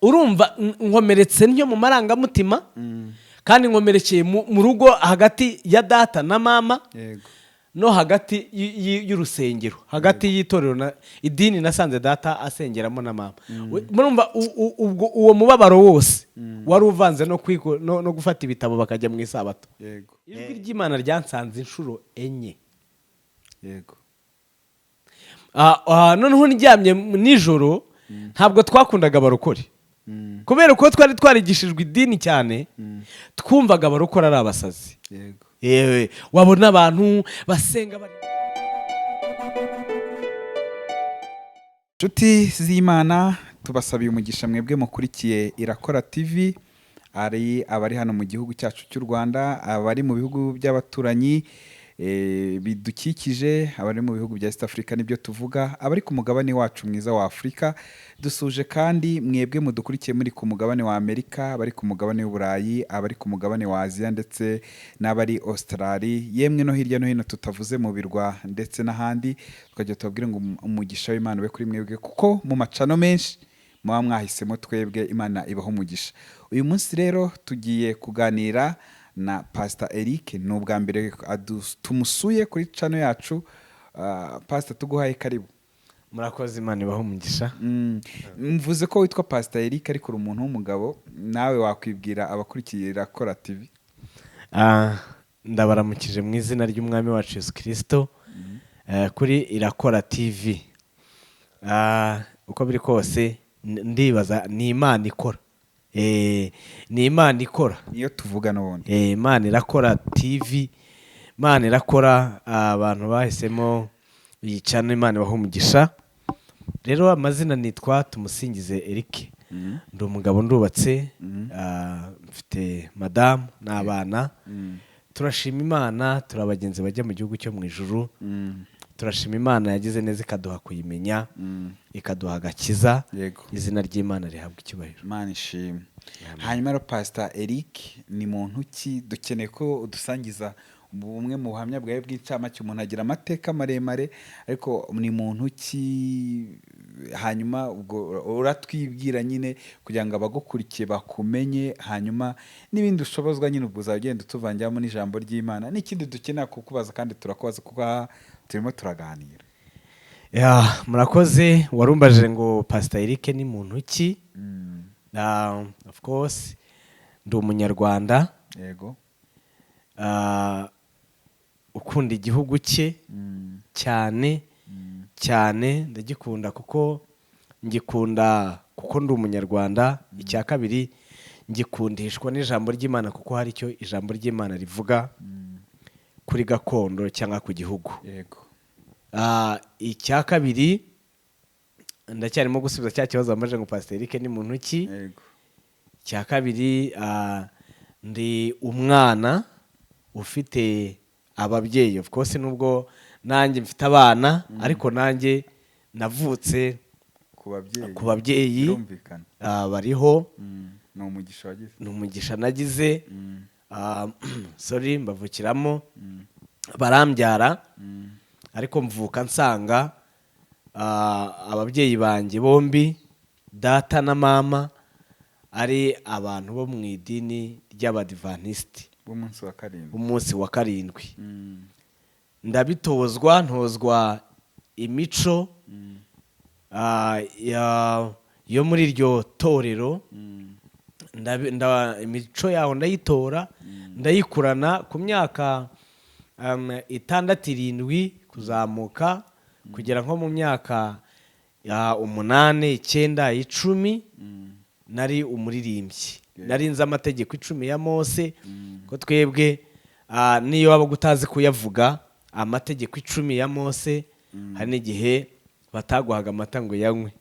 Urumva nkomeretse ntyo mu marangamutima, kandi nkomerekeye mu rugo hagati ya data na mama, no hagati y'urusengero, hagati y'itorero na idini nasanze data asengeramo na mama. Murumva ubwo uwo mubabaro wose wari uvanze no gufata ibitabo bakajya mu isabato. Ijwi ry'Imana ryansanze inshuro 4. Noneho ndyamye nijoro, ntabwo twakundaga abarokore kubera ko twari twarigishijwe idini cyane, twumvaga abarokore ari abasazi. Yewe, wabona abantu basenga bari Inshuti z'Imana, tubasabiye umugisha mwebwe mukurikiye Irakora TV, ari abari hano mu gihugu cyacu cy'u Rwanda, abari mu bihugu by'abaturanyi bidukikije, abari mu bihugu bya East Africa nibyo tuvuga, abari ku mugabane wacu mwiza wa Afurika. Dusuje kandi mwebwe mudukurikiye muri ku mugabane wa Amerika, abari ku mugabane w'Uburayi, abari ku mugabane wa Aziya ndetse n'abari Australia, yemwe no hirya no hino tutavuze mu birwa ndetse n'ahandi. Tukajya tubabwira ngo umugisha w'Imana ube kuri mwebwe, kuko mu macano menshi muba mwahisemo twebwe. Imana ibaho umugisha. Uyu munsi rero tugiye kuganira na Pastor Eric. Ni ubwa mbere tumusuye kuri channel yacu. Pastor, tuguhaye karibu. Murakoze, Imana ibaho umugisha. Mvuze ko witwa Pastor Eric, ariko uri umuntu w'umugabo, nawe wakwibwira abakurikiye Irakora TV. Ndabaramukije mu izina ry'Umwami wacu Yesu Kirisito kuri Irakora TV. Uko biri kose ndibaza ni Imana ikora. Ni Imana ikora. Niyo tuvuga n'ubundi. Imana Irakora TV, Imana irakora. Abantu bahisemo iyi channel, Imana ibaha umugisha. Rero amazina nitwa Tumusingize Eric, ndi umugabo, ndubatse, mfite madamu n'abana. Turashima Imana, turi abagenzi bajya mu gihugu cyo mu ijuru. Turashima Imana yagize neza ikaduha kuyimenya, ikaduha agakiza. Izina ry'Imana rihabwa icyubahiro. Imana ishimwe. Hanyuma rero, Pastor Eric ni muntu ki? Dukeneye ko udusangiza bumwe mu buhamya bwawe bw'incamake. Umuntu agira amateka maremare, ariko ni muntu ki? Hanyuma ubwo uratwibwira nyine kugira ngo abagukurikiye bakumenye, hanyuma n'ibindi ushobozwa nyine ubwo uzaba ugenda utuvangiramo n'ijambo ry'Imana n'ikindi dukenera kukubaza, kandi turakubaza kuko aha turimo turaganira. Yeah, murakoze. Warumbajije ngo Pastor Eric ni muntu ki? Of course ndi Umunyarwanda ukunda igihugu cye cyane cyane. Ndagikunda kuko ngikunda kuko ndi Umunyarwanda. Icya kabiri, ngikundishwa n'ijambo ry'Imana, kuko hari icyo ijambo ry'Imana rivuga kuri gakondo cyangwa ku gihugu. Icya kabiri, ndacyarimo gusubiza cya kibazo wambaje ngo Pastor Eric ni muntu ki? Icya kabiri, ndi umwana ufite ababyeyi. Of course nubwo nanjye mfite abana, ariko nanjye navutse ku babyeyi. Ku babyeyi. Birumvikana. Bariho. Ni umugisha wagize. Ni umugisha nagize. Sorry, mbavukiramo, barambyara, ariko mvuka nsanga ababyeyi banjye bombi, data na mama, ari abantu bo mu idini ry'Abadivantisiti b'umunsi wa karindwi. Umunsi wa karindwi. Ndabitozwa, ntozwa imico yo muri iryo torero. Imico yaho ndayitora, ndayikurana ku myaka 6, 7 kuzamuka kugera nko mu myaka ya 8, 9, 10. Nari umuririmbyi, nari nzi amategeko 10 ya Mose, ko twebwe niyo waba utazi kuyavuga, amategeko 10 ya Mose, hari n'igihe bataguhaga amata ngo uyanywe.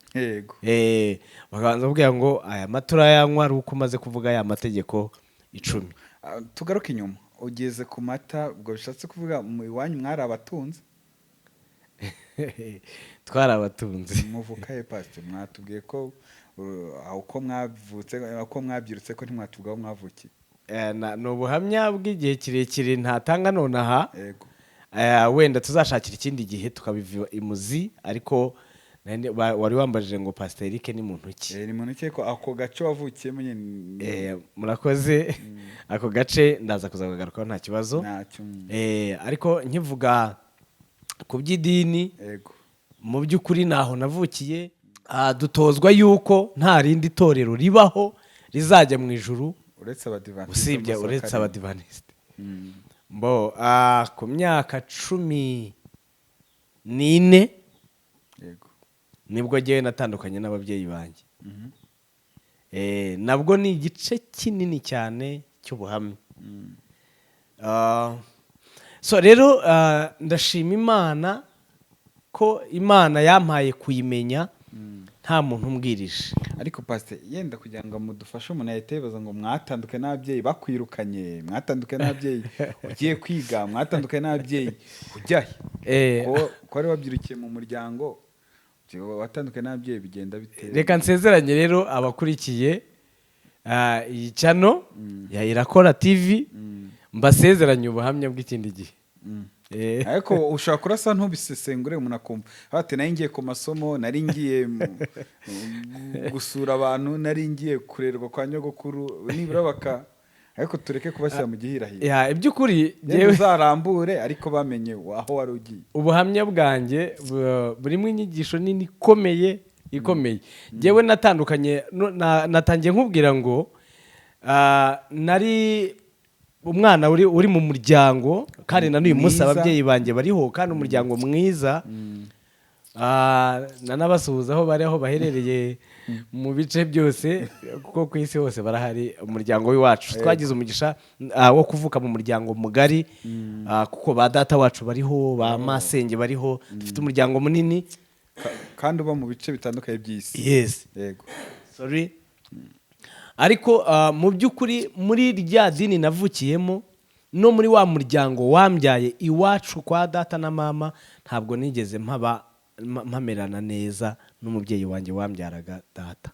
Bakabanza bakubwira ngo aya mata urayanywa ari uko umaze kuvuga ya mategeko 10. Tugaruke inyuma, ugeze ku mata, ubwo bishatse kuvuga mu iwanyu mwari abatunzi? Twari abatunzi. Muvuka he, Pastor? Mwatubwiye ko uko mwavutse, uko mwabyirutse, ko ntimwatubwiye aho mwavukiye. Ni ubuhamya bw'igihe kirekire ntatanga nonaha. Wenda tuzashakira ikindi gihe tukabiva imuzi, ariko Wari wambajije ngo Pastor Eric ni muntu ki? Ni muntu ki, ko ako gace wavukiyemo nyine? Murakoze. Ako gace ndaza kuzakagarukaho, nta kibazo. Ntacyo. Ariko nkivuga ku by'idini, mu by'ukuri naho navukiye, dutozwa yuko nta rindi torero ribaho rizajya mu ijuru uretse Abadivantisite usibye b'umunsi wa uretse karindwi. Abadivantisite. Mbo ku myaka 14 nibwo ngewe natandukanye n'ababyeyi banjye. Nabwo ni igice kinini cyane cy'ubuhamya. So rero ndashima Imana ko Imana yampaye kuyimenya nta muntu umbwirije. Ariko pasite, yenda kugira ngo mudufashe, umuntu yahita yibaza ngo mwatandukanye n'ababyeyi bakwirukanye, mwatandukanye n'ababyeyi ugiye kwiga, mwatandukanye n'ababyeyi ujya he? Ko wari wabyirukiye mu muryango, watandukanye n'ababyeyi bigenda bite? Reka nsezeranye rero abakurikiye iyi channel ya Irakora TV, mbasezeranye ubuhamya bw'ikindi gihe. Ariko ushobora kurasa ntubisesengure, umuntu akumva ati nari ngiye ku masomo, nari ngiye gusura abantu, nari ngiye kurerwa kwa nyogokuru, nibura baka, ariko tureke kubashyira mu gihirahiro. Ya, iby'ukuri yenda njyewe uzarambure, ariko bamenye aho wari ugiye. Ubuhamya bwanjye burimo inyigisho nini ikomeye ikomeye. Njyewe natandukanye natangiye nkubwira ngo nari umwana uri mu muryango, kandi na n'uyu munsi Mwiza. ababyeyi banjye bariho, kandi umuryango mwiza. Nanabasuhuza aho bari, aho baherereye mu bice byose, kuko ku isi hose barahari. Umuryango w'iwacu, twagize umugisha wo kuvuka mu muryango mugari, kuko ba data wacu bariho, ba masenge bariho, dufite umuryango munini. Kandi uba mu bice bitandukanye by'isi. Yes. Sorry, ariko mu by'ukuri muri rya dini navukiyemo no muri wa muryango wambyaye iwacu kwa data na mama, ntabwo nigeze mpaba mpamerana neza n'umubyeyi wanjye wambyaraga, data.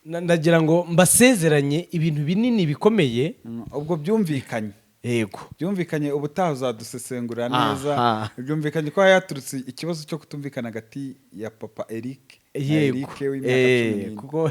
Ndagira ngo mbasezeranye ibintu binini bikomeye. Ubwo byumvikanye. Yego. Byumvikanye, ubutaha uzadusesengurira neza. Byumvikanye ko hayaturutse ikibazo cyo kutumvikana hagati ya papa Eric na Eric w'imyaka 14. Kuko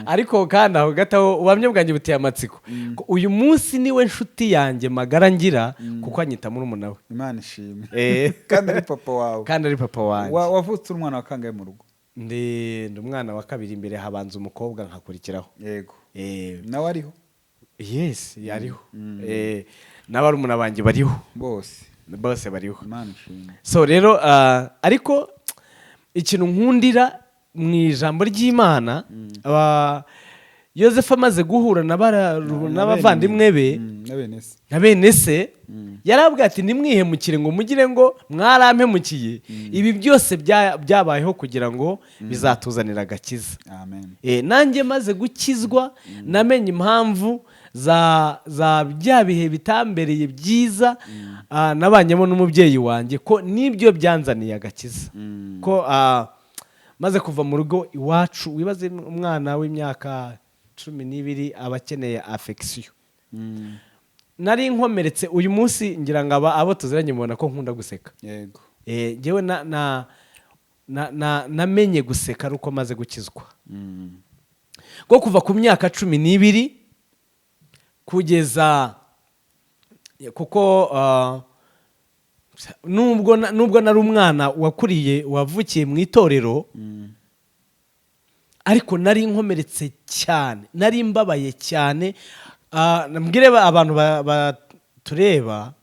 ariko kandi aho gato aho ubuhamya bwanjye buteye amatsiko. Ko uyu munsi niwe nshuti yanjye magara ngira, kuko anyita murumuna we. Imana ishimwe. Kandi ari papa wawe. Kandi ari papa wanjye. Wavutse uri umwana wa kangahe mu rugo? Ndi umwana wa kabiri, imbere habanza umukobwa nkakurikiraho. Nawe ariho? Yes, yariho. N'abarumuna banjye bariho. Bose? Bose bariho. Imana ishimwe. So rero ariko ikintu nkundira mu ijambo ry'Imana, Yosefu amaze guhura n'abavandimwe be Na bene se. Na bene se, yarabwiye ati: "Nimwihemukire ngo mugire ngo mwarampemukiye. Ibi byose byabayeho kugira ngo bizatuzanire agakiza." Amen. Nanjye maze gukizwa namenye impamvu za bya bihe bitambereye byiza nabanyemo n'umubyeyi wanjye, ko nibyo byanzaniye agakiza. Ko maze kuva mu rugo iwacu, wibaze umwana w'imyaka 12 aba akeneye affection. Nari nkomeretse. Uyu munsi ngira ngo abo tuziranye mubona ko nkunda guseka. Njyewe namenye guseka ari uko maze gukizwa, ko kuva ku myaka 12 kugeza, kuko nubwo nari umwana wakuriye, wavukiye mu itorero, ariko nari nkomeretse cyane, nari mbabaye cyane. Mbwire abantu batureba,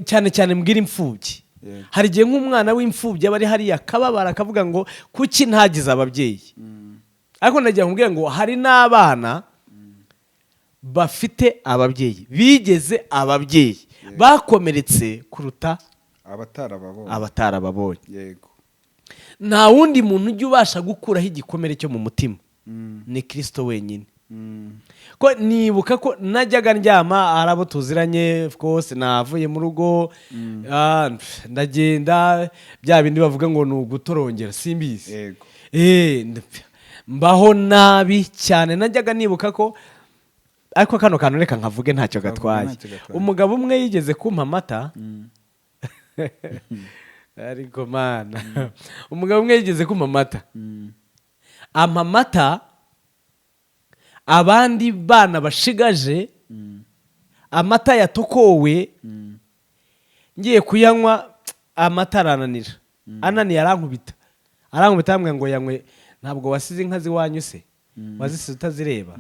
cyane cyane mbwire imfubyi. Hari igihe nk'umwana w'imfubyi aba ari hariya akababara, akavuga ngo kuki ntagize ababyeyi? Ariko ndagira ngo mbwire ngo hari n'abana bafite ababyeyi, bigeze ababyeyi, bakomeretse kuruta abatarababonye. Abatarababonye. Nta wundi muntu ujya ubasha gukuraho igikomere cyo mu mutima, ni Kirisito wenyine. Ko nibuka ko najyaga ndyama, ari abo tuziranye, of course navuye mu rugo, ndagenda, bya bindi bavuga ngo ni ugutorongera, simbizi. Mbaho nabi cyane. Najyaga nibuka ko, ariko kano kantu reka nkavuge, ntacyo Kavuge. gatwaye. Ntacyo gatwaye. Umugabo umwe yigeze kumpa amata. Ariko Mana, umugabo umwe yigeze kumpa amata, ampa amata abandi bana bashigaje, amata yatokowe. Ngiye kuyanywa, amata arananira. Ananiye arankubita, arankubita, arambwira ngo: "Yanywe, ntabwo wasize inka z'iwanyu se? Wazisize utazireba?"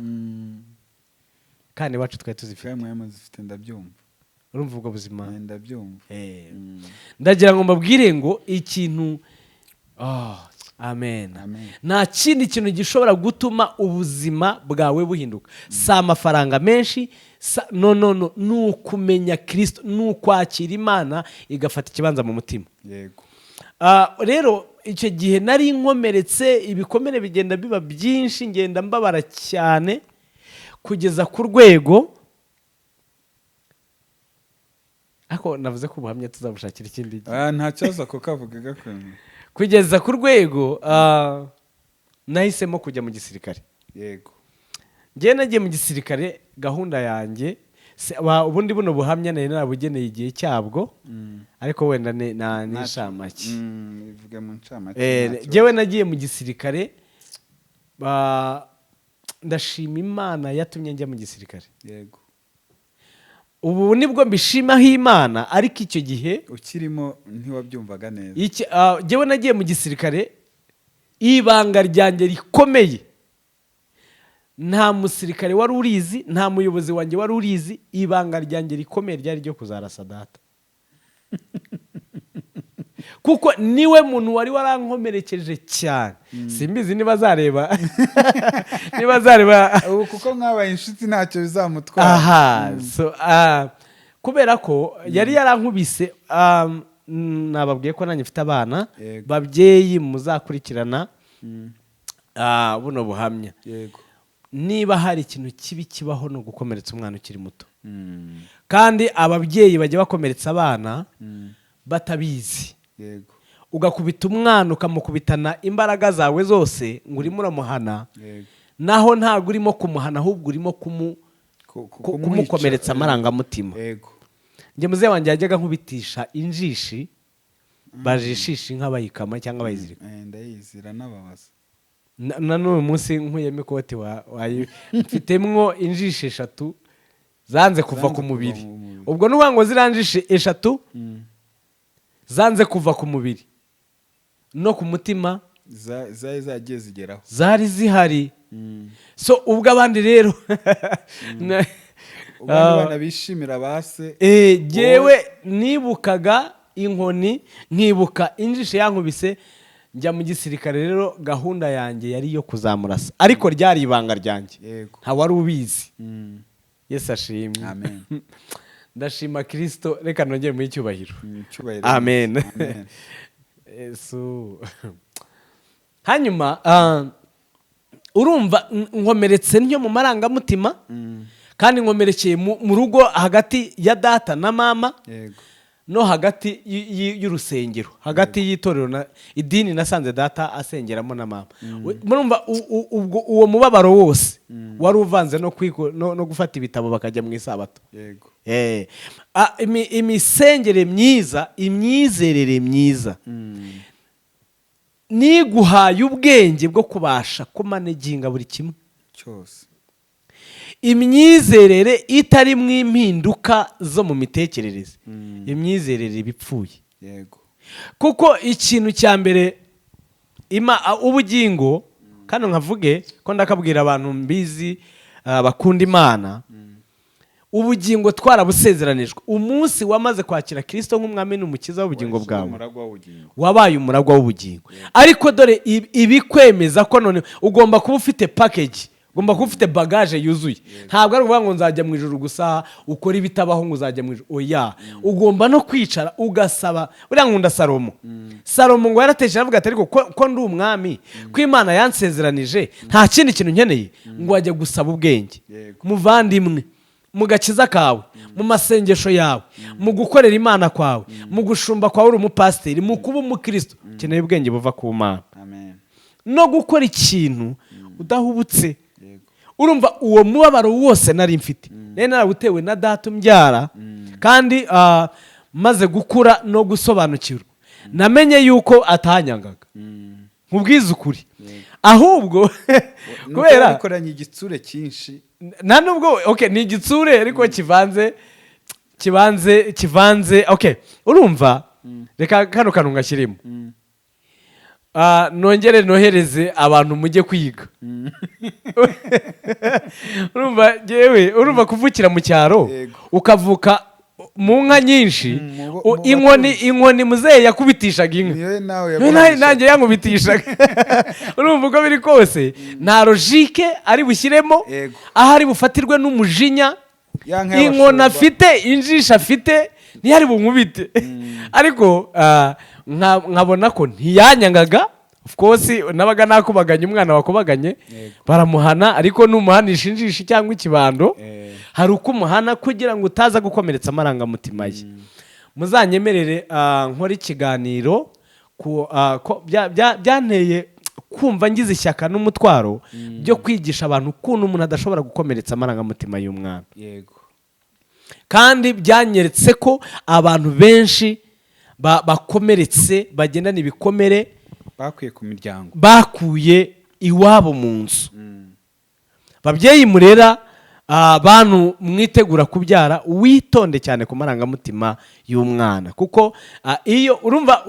Kandi iwacu twari tuzifite. Kandi mwari muzifite, ndabyumva. Urumva ubwo buzima? Ndabyumva. Ndagira ngo mbabwire ngo ikintu, oh, amen. Amen. Nta kindi kintu gishobora gutuma ubuzima bwawe buhinduka, si amafaranga menshi, no, no, no, ni ukumenya Kirisito, ni ukwakira Imana igafata ikibanza mu mutima. Rero icyo gihe nari nkomeretse, ibikomere bigenda biba byinshi, ngenda mbabara cyane kugeza ku rwego, ariko navuze ko ubuhamya tuzabushakira ikindi gihe. Ah, nta kibazo, ako kavuga gakunze. Kugeza ku rwego nahisemo kujya mu gisirikare. Njyewe nagiye mu gisirikare, gahunda yanjye ubundi buno buhamya nari narabugeneye igihe cyabwo, ariko wenda n'inshamake. Ivuge mu ncamake. Nta kibazo. Njyewe nagiye mu gisirikare, ndashima Imana yatumye njya mu gisirikare. Ubu nibwo mbishimaho Imana, ariko icyo gihe ukirimo ntiwabyumvaga neza. Njyewe nagiye mu gisirikare, ibanga ryanjye rikomeye nta musirikare wari urizi, nta muyobozi wanjye wari urizi. Ibanga ryanjye rikomeye ryari ryo kuzarasa data, kuko niwe muntu wari warankomerekeje cyane. Simbizi niba azareba. Ubu kuko mwabaye inshuti ntacyo bizamutwara. Aha, so, kubera ko yari yarankubise, nababwiye ko nanjye mfite abana. Babyeyi muzakurikirana buno buhamya, niba hari ikintu kibi kibaho ni ugukomeretsa umwana ukiri muto. Kandi ababyeyi bajya bakomeretsa abana batabizi. Ugakubita umwana, ukamukubitana imbaraga zawe zose ngo urimo uramuhana, naho ntabwo urimo kumuhana, ahubwo urimo Kumwica. kumukomeretsa amarangamutima. Njye muzehe wanjye yajyaga nkubitisha injishi, bajishisha inka bayikama cyangwa bayizirika. Ndayizi, iranababaza. Na n'uyu munsi nkuyemo ikoti mfitemwo injishi eshatu zanze kuva Zanze ku kuva mubiri. mu mubiri. Ubwo ni ukuvuga ngo ziriya njishi eshatu zanze kuva ku mubiri no ku mutima. Zari zagiye zigeraho. Zari zihari. So ubwo abandi rero Ubwo abana bishimira ba se. Jyewe nibukaga inkoni, nkibuka injishi yankubise. Njya mu gisirikare rero, gahunda yanjye yari iyo kuzamurasa, ariko ryari ibanga ryanjye. Nta wari ubizi. Yesu ashimwe. Amen. Ndashima Kirisito, reka nongere mu icyubahiro. Icyubahiro. Amen. Amen. Yesu. Hanyuma urumva nkomeretse ntyo mu marangamutima, kandi nkomerekeye mu rugo hagati ya data na mama, no hagati y'urusengero, hagati y'itorero na idini nasanze data asengeramo na mama. Murumva ubwo uwo mubabaro wose wari uvanze no gufata ibitabo bakajya mu isabato. Imisengere myiza, imyizerere myiza niguhaye ubwenge bwo kubasha kumanaginga buri kimwe cyose. Imyizerere itarimo impinduka zo mu mitekerereze, imyizerere iba ipfuye. Kuko ikintu cya mbere ubugingo, kano nkavuge ko ndakabwira abantu mbizi, bakunda Imana, ubugingo twarabusezeranijwe umunsi wamaze kwakira Kirisito nk'umwami n'umukiza w'ubugingo bwawe. Umuragwa w'ubugingo. Wabaye umuragwa w'ubugingo. Ariko dore ibikwemeza ko none ugomba kuba ufite package, ugomba kuba ufite bagage yuzuye. Ntabwo ari ukuvuga ngo nzajya mu ijuru gusa, ukora ibitabaho ngo uzajya mu ijuru. Oya, ugomba no kwicara ugasaba. Buriya nkunda Salomo. Salomo ngo yaratekereje aravuga ati: "Ariko ko ndi umwami, ko Imana yansezeranije, nta kindi kintu nkeneye?" Ngo ajya gusaba ubwenge. Muvandimwe, mu gakiza kawe, mu masengesho yawe, mu gukorera Imana kwawe, mu gushumba kwawe uri umupasiteri, mu kuba umukristo, ukeneye ubwenge buva ku Mana Amen. no gukora ikintu udahubutse. Urumva uwo mubabaro wose nari mfite, nari narawutewe na data umbyara, kandi maze gukura no gusobanukirwa, namenye yuko atanyangaga. Nkubwize ukuri, ahubwo kubera bikoranye igitsure cyinshi. Nta nubwo, okay, ni igitsure ariko kivanze. Okay, urumva, reka kano kantu ngashyiremo. Nongere nohereze abantu mujye kwiga. Urumva, jyewe, urumva, kuvukira mu cyaro, ukavuka mu nka nyinshi, mu inkoni, batunzi. Inkoni muzehe yakubitishaga inka, Niyo nawe nanjye yankubitishaga. Urumva, uko biri kose nta logique ari bushyiremo, aho ari bufatirwe n'umujinya, Ya nka inkoni y'abashumba. afite, injisho afite, ntiyari bunkubite. Ariko nkabona ko ntiyanyangaga. Of course nabaga nakubaganye, umwana wakubaganye baramuhana, ariko numuhanisha injishi cyangwa ikibando, hari uko umuhana kugira ngo utaza gukomeretsa amarangamutima ye. Muzanyemerere nkore ikiganiro ko byanteye kumva ngize ishyaka n'umutwaro byo kwigisha abantu ukuntu umuntu adashobora gukomeretsa amarangamutima y'umwana. Kandi byanyeretse ko abantu benshi bakomeretse, bagendana ibikomere bakuye ku miryango, bakuye iwabo mu nzu. Babyeyi murera, bantu mwitegura kubyara, witonde cyane ku marangamutima y'umwana, kuko iyo urumva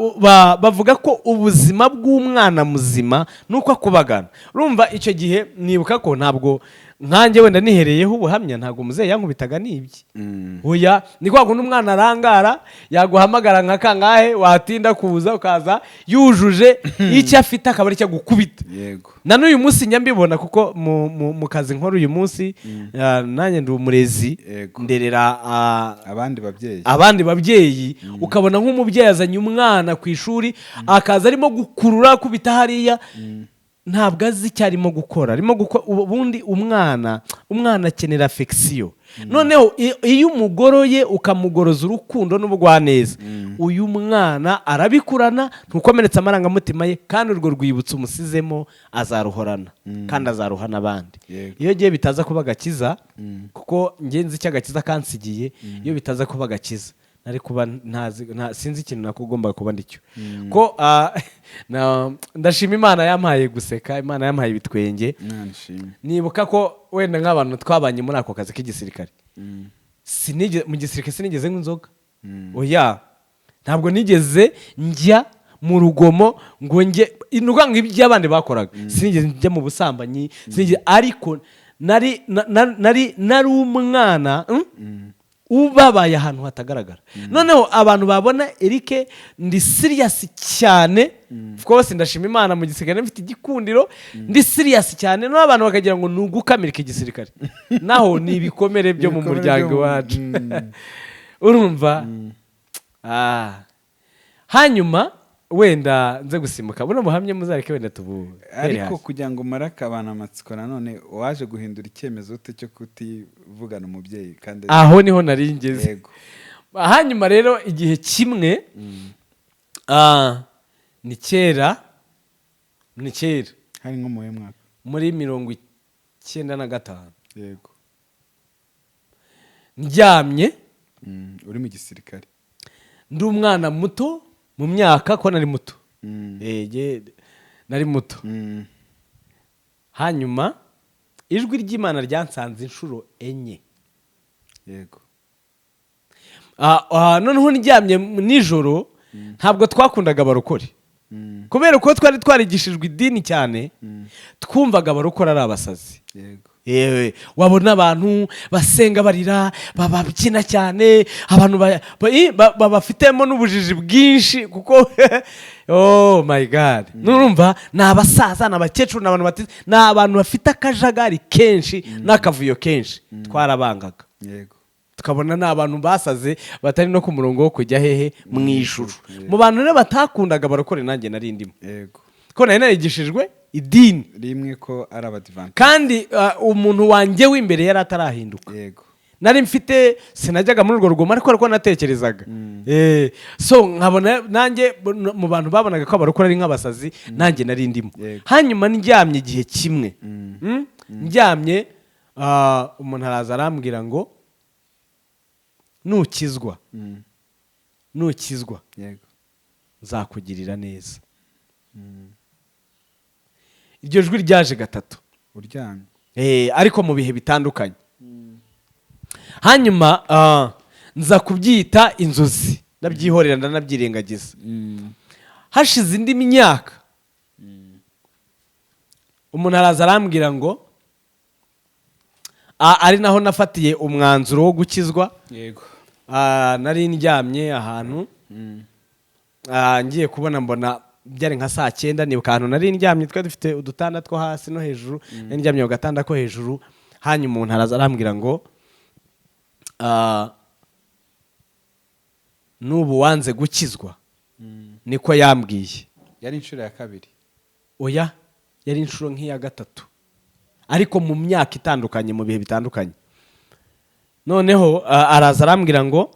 bavuga ko ubuzima bw'umwana muzima ni uko akubagana. Urumva, icyo gihe nibuka ko ntabwo, nkanjye wenda nihereyeho ubuhamya, ntabwo muzehe yankubitaga n'ibye. Oya, ni kwa kundi umwana arangara, yaguhamagara nka kangahe, watinda kuza, ukaza yujuje icyo afite, akaba aricyo agukubita. Na n'uyu munsi njya mbibona, kuko mu kazi nkora uyu munsi, nanjye ndi umurezi, nderera abandi babyeyi. Abandi babyeyi. Ukabona nk'umubyeyi azanye umwana ku ishuri, akaza arimo gukurura, akubita hariya, ntabwo azi icyo arimo gukora. Arimo gukora ubundi umwana akenera affection. Noneho iyo umugoroye, ukamugoroza urukundo n'ubugwaneza, uyu mwana arabikurana, ntukomeretse amarangamutima ye, kandi urwo rwibutso umusizemo azaruhorana, kandi azaruha n'abandi. Iyo gihe bitaza kuba agakiza, kuko ngenzi icyo agakiza kansigiye, iyo bitaza kuba agakiza nari kuba ntazi, sinzi ikintu nakugomba kuba ndicyo. Ko ndashima Imana yampaye guseka, Imana yampaye ibitwenge. Imana ishimwe. Nibuka ko wenda nk'abantu twabanye muri ako kazi k'igisirikare, mu gisirikare sinigeze nywa inzoga, oya, ntabwo nigeze njya mu rugomo ngo njye, ni ukuvuga ngo ibyo abandi bakoraga, sinigeze njya mu busambanyi, sinigeze. Ariko nari nari umwana ubabaye ahantu hatagaragara. Noneho abantu babona Eric ndi serious cyane. Of course ndashima Imana, mu gisirikare mfite igikundiro, ndi serious cyane, noneho abantu bakagira ngo ni ugukamirika igisirikare, naho ni ibikomere byo mu Ibikomere muryango wacu. Urumva. Hanyuma wenda nze gusimbuka buno buhamya, muzareke wenda tubuhere Ariko hasi. kugira ngo umare abantu amatsiko, nanone waje guhindura icyemezo ute cyo kutivugana umubyeyi kandi? Aho niho nari ngeze. Hanyuma rero igihe kimwe, ni kera, ni kera. Hari nko mu mwaka? Muri 95. Ndyamye. Uri mu gisirikare? Ndi umwana muto mu myaka, ko nari muto. Nari muto. Hanyuma ijwi ry'Imana ryansanze inshuro enye. Noneho ndyamye nijoro, ntabwo twakundaga abarokore, kubera ko twari twarigishijwe idini cyane, twumvaga abarokore ari abasazi. Yewe, wabona abantu basenga barira, babyina cyane, abantu bafitemo n'ubujiji bwinshi, kuko oh my God, nurumva ni abasaza, ni abakecuru, ni abantu batize, ni abantu bafite akajagari kenshi n'akavuyo kenshi. Twarabangaga, tukabona ni abantu basaze, batari no ku murongo wo kujya hehe? Mu ijuru. Mu bantu rero batakundaga abarokore, nanjye nari ndimo, ko nari narigishijwe idini rimwe ko ari Abadivanti. Kandi umuntu wanjye w'imbere yari atarahinduka. Nari mfite, sinajyaga muri urwo rugomo, ariko natekerezaga. So nkabona nanjye mu bantu babonaga ko abarokore ari nk'abasazi, nanjye nari ndimo. Hanyuma ndyamye igihe kimwe, ndyamye, umuntu araza arambwira ngo nukizwa Nukizwa, nzakugirira neza. Iryo jwi ryaje gatatu. Uryamye? Ariko mu bihe bitandukanye. Hanyuma nza kubyita inzozi, ndabyihorera, ndanabyirengagiza. Hashize indi myaka, umuntu araza arambwira ngo ari naho nafatiye umwanzuro wo gukizwa. Nari ndyamye ahantu, ngiye kubona mbona byari nka saa 9. Nibuka ahantu nari ndyamye, twari dufite udutanda two hasi no hejuru, nari ndyamye ku gatanda ko hejuru. Hanyuma umuntu araza arambwira ngo "N'ubu wanze gukizwa?" Niko yambwiye. Yari inshuro ya kabiri? Oya, yari inshuro nk'iya gatatu, ariko mu myaka itandukanye, mu bihe bitandukanye. Noneho araza arambwira ngo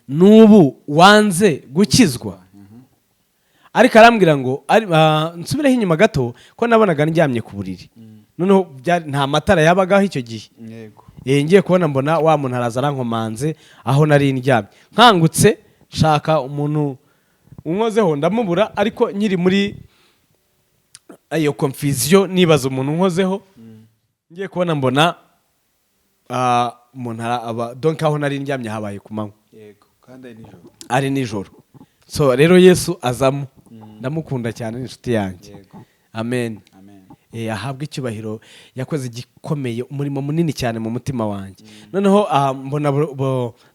"N'ubu wanze gukizwa?" Ariko arambwira ngo nsubireho inyuma gato, ko nabonaga ndyamye ku buriri, noneho nta matara yabagaho icyo gihe. Ngiye kubona mbona wa muntu araza arankomanze aho nari ndyamye. Nkangutse nshaka umuntu unkozeho ndamubura, ariko nkiri muri iyo confusion nibaza umuntu unkozeho, ngiye kubona mbona umuntu donc aho nari ndyamye habaye ku manywa. Yego, kandi ari nijoro. Ari nijoro. So rero Yesu azamo, ndamukunda cyane, ni inshuti yanjye. Amen. Amen. Ahabwe icyubahiro, yakoze igikomeye, umurimo munini cyane mu mutima wanjye. Noneho mbona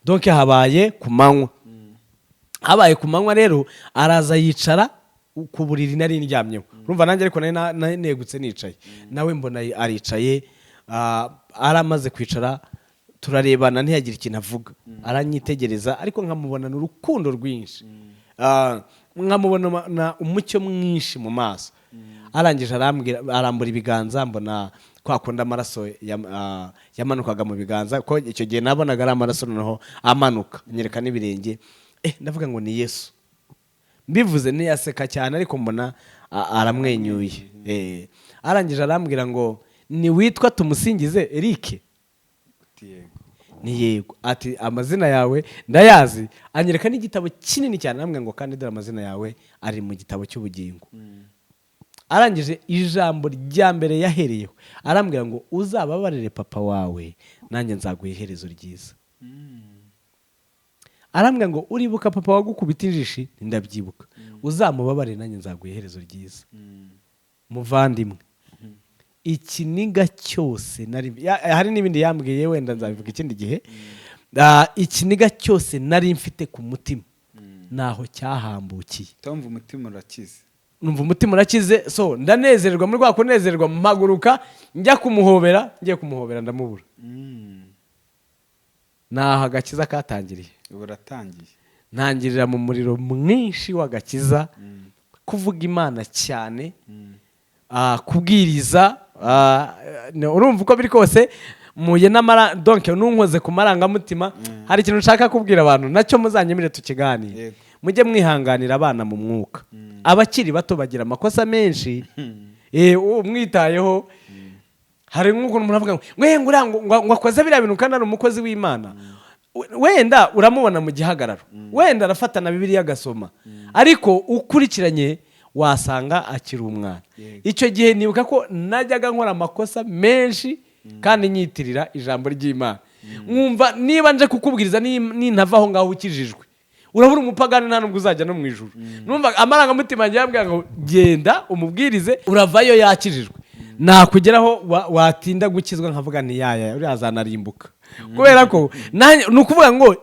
donc habaye ku manywa. Habaye ku manywa rero, araza yicara ku buriri nari ndyamyeho. Urumva nanjye ariko nari negutse nicaye, nawe mbona aricaye. Aramaze kwicara turarebana, ntiyagira ikintu avuga, aranyitegereza, ariko nkamubonana urukundo rwinshi, nkamubona umucyo mwinshi mu maso. Arangije arambwira, arambura ibiganza, mbona kwa kundi amaraso yamanukaga mu biganza, ko icyo gihe nabonaga ari amaraso noneho amanuka, anyereka n'ibirenge. Ndavuga ngo ni Yesu. Mbivuze ntiyaseka cyane, ariko mbona aramwenyuye. Arangije arambwira ngo "Ni witwa Tumusingize Eric?" Uti yego. Ni yego. Ati "Amazina yawe ndayazi." Anyereka n'igitabo kinini cyane, arambwira ngo "Kandi dore amazina yawe ari mu gitabo cy'ubugingo." Arangije ijambo rya mbere yahereyeho arambwira ngo "Uzababarire papa wawe, nanjye nzaguha iherezo ryiza." Arambwira ngo "Uribuka papa wagukubita injishi?" "Ndabyibuka." "Uzamubabarire, nanjye nzaguha iherezo ryiza." Muvandimwe, ikiniga cyose nari hari n'ibindi yambwiye, wenda nzabivuga ikindi gihe. Ikiniga cyose nari mfite ku mutima naho cyahambukiye. Tumva umutima urakize. Numva umutima urakize. So ndanezerwa, muri rwa kunezerwa mpaguruka njya kumuhobera, ngiye kumuhobera ndamubura. Naho agakiza katangiriye. Ubu uratangiye. Ntangirira mu muriro mwinshi w'agakiza, kuvuga Imana cyane, kubwiriza. Urumva uko biri kose muye n'amara, donc nunkoze ku marangamutima. Hari ikintu nshaka kubwira abantu, nacyo muzanyemere tukiganire. Mujye mwihanganira abana mu mwuka. Abakiri bato bagira amakosa menshi. Umwitayeho, hari nk'ukuntu umuntu avuga ngo we ngo uriya ngo akoze biriya bintu kandi ari umukozi w'Imana. Wenda uramubona mu gihagararo, wenda arafata na Bibiliya agasoma, ariko ukurikiranye wasanga akiri umwana. Icyo gihe nibuka ko najyaga nkora amakosa menshi kandi nyitirira ijambo ry'Imana, nkumva niba nje kukubwiriza, nintava aho ngaho ukijijwe, urabura umupagani, nta nubwo uzajya no mu ijuru. Numva amarangamutima yanjye yambwira ngo genda umubwirize, uravayo yakijijwe. Nakugeraho watinda gukizwa, nkavuga nti yaya uriya azanarimbuka, kubera ko ni ukuvuga ngo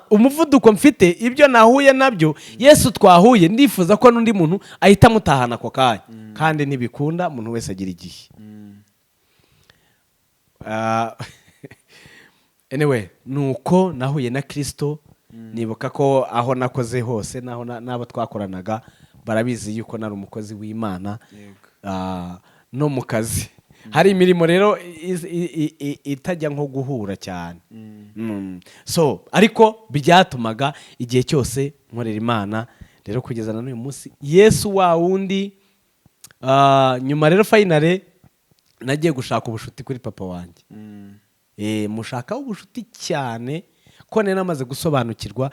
umuvuduko mfite, ibyo nahuye nabyo, Yesu twahuye, ndifuza ko n'undi muntu ahita amutahana ako kanya, kandi ntibikunda. Umuntu wese agira igihe. Anyway, nuko nahuye na Kirisito. Nibuka ko aho nakoze hose naho n'abo twakoranaga barabizi yuko nari umukozi w'Imana. No mu kazi hari imirimo rero itajya nko guhura cyane. So ariko byatumaga igihe cyose nkorera Imana rero kugeza na n'uyu munsi, Yesu wa wundi. Nyuma rero finally nagiye gushaka ubushuti kuri papa wanjye. Mushakaho ubushuti cyane. Ko nari namaze gusobanukirwa.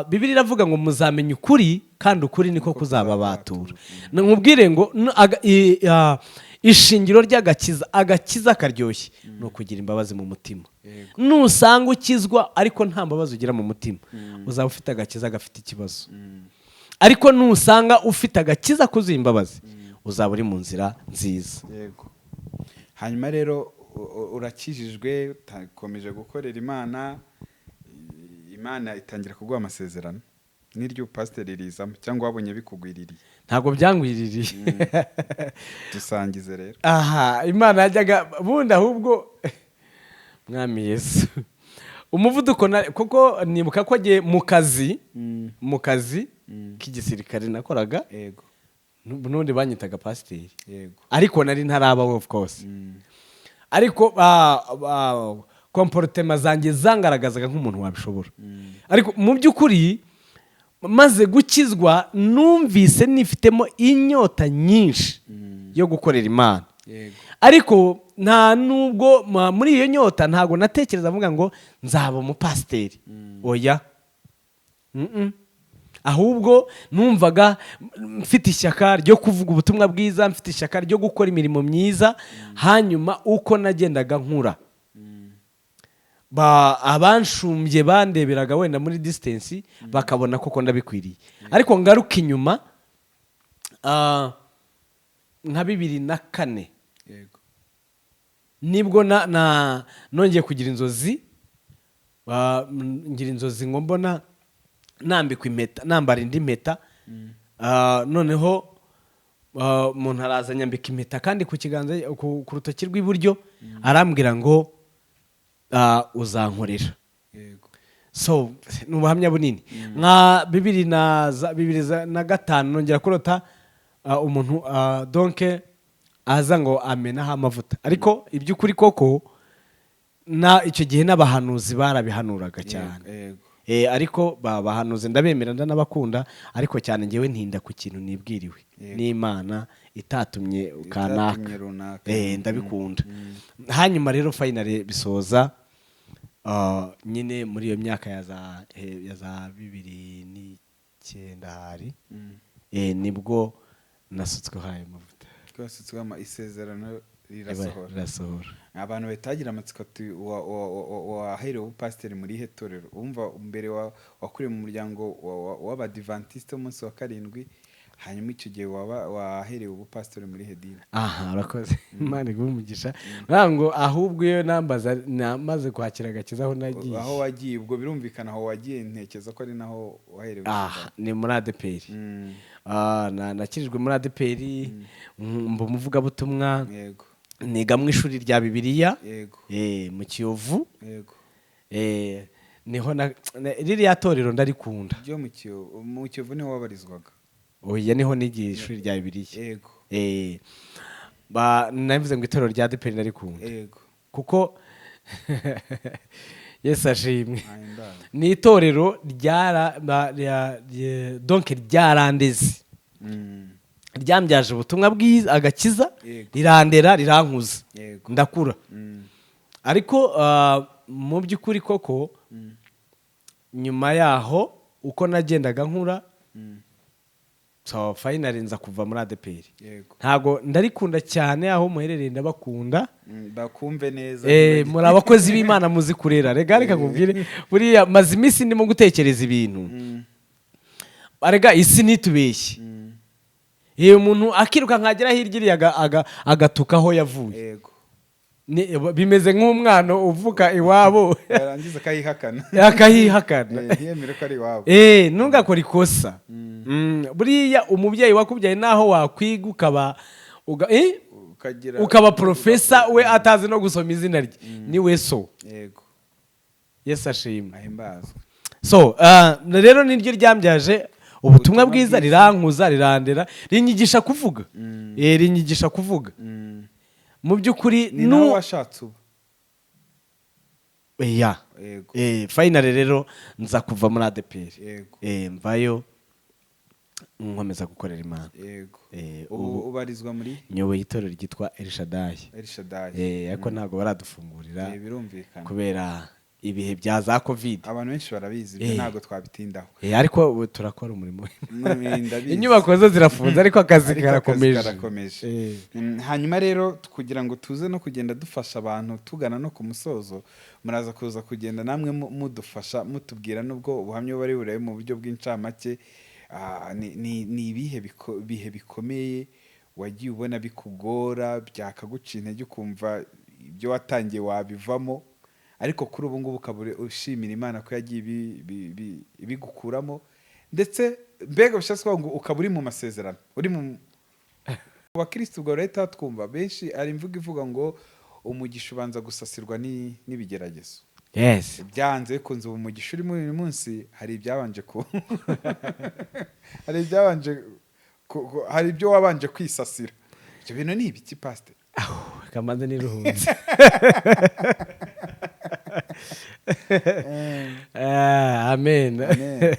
Bibiliya iravuga ngo muzamenya ukuri, kandi ukuri niko kuzababatura. Nkubwire ngo ishingiro ry'agakiza, agakiza karyoshye, ni ukugira imbabazi mu mutima. Nusanga ukizwa ariko nta mbabazi ugira mu mutima, uzaba ufite agakiza gafite ikibazo. Ariko nusanga ufite agakiza kuzuye imbabazi, uzaba uri mu nzira nziza. Yego. Hanyuma rero urakijijwe, utakomeje gukorera Imana, Imana itangira kuguha amasezerano n'iryo pasiteri rizamo, cyangwa wabonye bikugwiririye? Ntabwo byangwiririye. Dusangize rero. Aha Imana yajyaga bundi, ahubwo Mwami Yesu, umuvuduko kuko nibuka ko agiye mu kazi k'igisirikare nakoraga, n'ubundi banyitaga pasiteri, ariko nari ntaraba we, of course. Ariko comportement zanjye zangaragazaga nk'umuntu wabishobora. Ariko mu by'ukuri maze gukizwa, numvise nifitemo inyota nyinshi yo gukorera Imana. Ariko nta nubwo muri iyo nyota ntabwo natekereza mvuga ngo nzaba umupasiteri, oya. Ahubwo numvaga mfite ishyaka ryo kuvuga ubutumwa bwiza, mfite ishyaka ryo gukora imirimo myiza. Hanyuma uko nagendaga nkura, abanshumbye bandeberaga wenda muri distance, bakabona koko ndabikwiriye. Ariko ngaruka inyuma, nka 2004, nibwo na nongeye kugira inzozi, ngira inzozi ngo mbona nambikwa impeta, nambara indi mpeta. Noneho umuntu araza anyambika impeta kandi ku kiganza, ku rutoki rw'iburyo, arambwira ngo uzankorera. So ni ubuhamya bunini. Nka bibiri na 2005 nongera kurota umuntu, donc aza ngo amenaho amavuta. Ariko iby'ukuri koko na icyo gihe n'abahanuzi barabihanuraga cyane. Ariko bahanuzi ndabemera, ndanabakunda, ariko cyane ngewe ntinda ku kintu nibwiriwe n'Imana itatumye kanaka. Itatumye runaka. Ndabikunda. Hanyuma rero finally bisoza, nyine muri iyo myaka ya za 2009 hari, nibwo nasutsweho ayo mavuta. Twasutsweho isezerano rirasohora. Rirasohora. Abantu batagira amatsiko ati waherewe ubupasiteri muri ihe torero? Wumva mbere wakuriye mu muryango w'Abadivantisite w'umunsi wa karindwi, hanyuma icyo gihe waba waherewe ubupasitori muri ihe dini? Aha urakoze, Imana iguhe umugisha. Ntabwo ahubwo iyo nambaza namaze kwakira agakiza aho nagiye. Aho wagiye, ubwo birumvikana aho wagiye, ntekereza ko ari naho waherewe. Aha ni muri ADEPR. Nakirijwe muri ADEPR, mba umuvugabutumwa, niga mu ishuri rya Bibiliya, mu Kiyovu. Niho ririya torero ndarikunda. Ryo mu Kiyovu, mu Kiyovu niho wabarizwaga? Oya, niho nigiye ishuri rya Bibiliya. Navuze ngo itorero rya ADEPR ndarikunda, kuko Yesu ashimwe, Ahimbawe. ni itorero ryara donc ryarandeze, ryambyaje ubutumwa bwiza, agakiza, rirandera, rirankuza, ndakura. Ariko mu by'ukuri koko nyuma yaho uko nagendaga nkura, so finally nza kuva muri ADEPR. Ntabwo ndarikunda cyane, aho muherereye ndabakunda. Bakumve neza. Muri abakozi b'Imana, muzi kurera. Rega reka nkubwire, buriya maze iminsi ndimo gutekereza ibintu. Arega isi ntitubeshye. Iyo umuntu akiruka nkagera hirya iriya agatuka aho yavuye. Bimeze nk'umwana uvuka iwabo, yarangiza akayihakana. Akahihakana. Ntiyemere ko ari iwabo. Ntugakore ikosa. Buriya umubyeyi wakubyaye, naho wakwiga ukaba ukagira ukaba professor, we atazi no gusoma izina rye, ni we so. Yesu ashimwe. Ahimbazwe. So rero niryo ryambyaje ubutumwa Ubutumwa bwiza, bwiza. rirankuza, rirandera, rinyigisha kuvuga. Rinyigisha kuvuga. Mu by'ukuri Ni nawe washatse ubu? Ya. Finally rero nza kuva muri ADEPR. Mvayo nkomeza gukorera Imana. Ubu Ubu ubarizwa muri? Nyoboye itorero ryitwa Elshadai. Elshadai. Ariko ntabwo baradufungurira Birumvikana. kubera Ibihe bya za COVID. Abantu benshi barabizi ibyo. Ntabwo twabitindaho. Ariko ubu turakora umurimo. Ndabizi. Inyubako zo zirafunze, ariko akazi Ariko akazi karakomeje. Karakomeje. Hanyuma rero, kugira ngo tuze no kugenda dufasha abantu, tugana no ku musozo, muraza kuza kugenda namwe mudufasha, mutubwira, nubwo ubuhamya buba ari burebe mu buryo bw'incamake, ni ibihe bihe bikomeye wagiye ubona bikugora, byakaguca intege, ukumva ibyo watangiye wabivamo, ariko kuri ubu ngubu ukaba ushimira Imana ko yagiye ibigukuramo, ndetse mbega bishatse kuvuga ngo ukaba uri mu masezerano, uri mu bakirisitu. Ubwo leta twumva benshi ari imvugo ivuga ngo umugisha ubanza gusasirwa n'ibigeragezo. Byanze bikunze, ubu umugisha urimo uyu munsi hari ibyo wabanje kwisasira. Ibyo bintu ni ibiki, pasiteri? Kamanze niruhutse. Amen. Amen.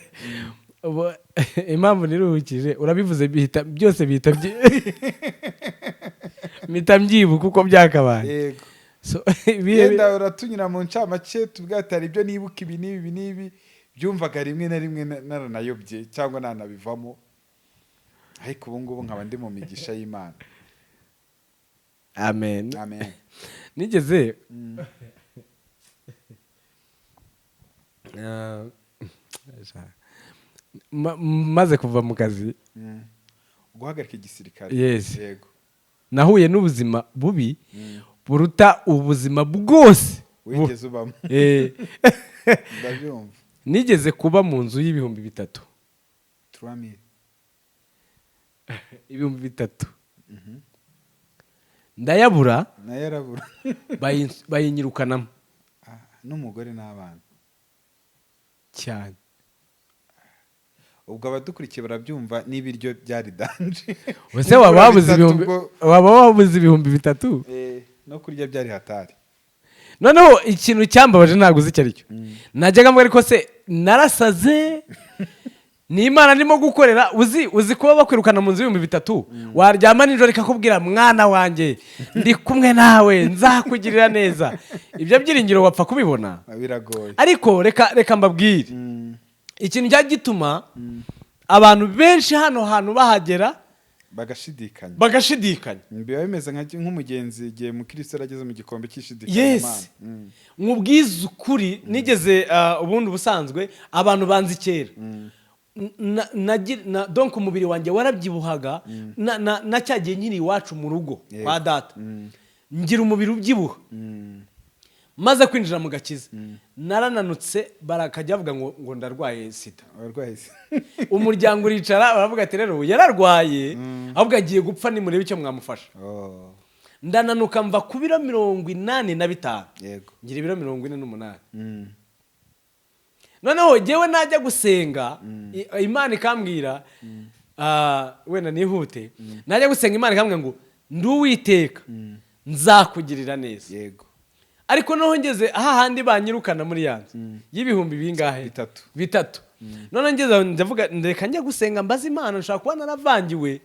Ubu, impamvu niruhukije urabivuze, bihita byose bihita mpita mbyibuka uko byakabaye. So, Yenda uratunyura mu ncamake, tubwira ati hari ibyo nibuka, ibi n'ibi, ibi n'ibi, byumvaga rimwe na rimwe naranayobye cyangwa nanabivamo, ariko ubu ngubu nkaba ndi mu migisha y'Imana. Amen. Amen. Nigeze maze kuva mu kazi. Guhagarika igisirikare? Yes. Yego. Nahuye n'ubuzima bubi buruta ubuzima bwose wigeze ubamo. Ndabyumva. Nigeze kuba mu nzu y'ibihumbi 3. 3000? 3000 ndayabura. Nayo arabura. Bayinyirukanamo. Ah, n'umugore n'abana? Cyane. Ubwo abadukurikiye barabyumva, n'ibiryo byari danger. Ese waba wabuze Bitatu ibihumbi waba wabuze 3000? No kurya byari hatari. Noneho ikintu cyambabaje, ntabwo uzi icyo ari cyo, najyaga mvuga, ariko se narasaze? Ni Imana ndimo gukorera? Uzi kuba bakwirukana mu nzu y'ibihumbi 3, waryama nijoro ikakubwira: "Mwana wanjye, ndi kumwe nawe, nzakugirira neza"? Ibyo byiringiro wapfa kubibona? Biragoye. Ariko reka mbabwire ikintu cyajya gituma abantu benshi hano hantu bahagera bagashidikanya. Bagashidikanya. Biba bimeze nk'umugenzi igihe mukristo yarageze mu gikombe cy'ishidikanya. Mubwize ukuri, nigeze ubundi ubusanzwe abantu banzi kera, donc umubiri wanjye warabyibuhaga, na cya gihe nkiri iwacu mu rugo kwa data, ngira umubiri ubyibuha. Maze kwinjira mu gakiza narananutse, barakajya bavuga ngo ndarwaye sida. Abarwayi se? Umuryango uricara baravuga ati: "Rero yararwaye, ahubwo agiye gupfa, nimurebe icyo mwamufasha." Oh, Ndananuka, mva ku biro 85, ngira ibiro 48. Noneho jyewe najya gusenga, Imana ikambwira, wenda nihute, najya gusenga Imana ikambwira ngo: "Ndi Uwiteka, nzakugirira neza." Ariko noneho ngeze hahandi banyirukana muri ya nzu y'ibihumbi bingahe? 3. 3. Noneho ngeze aho ndavuga: "Ndeka njya gusenga mbaze Imana, nshobora kuba naravangiwe,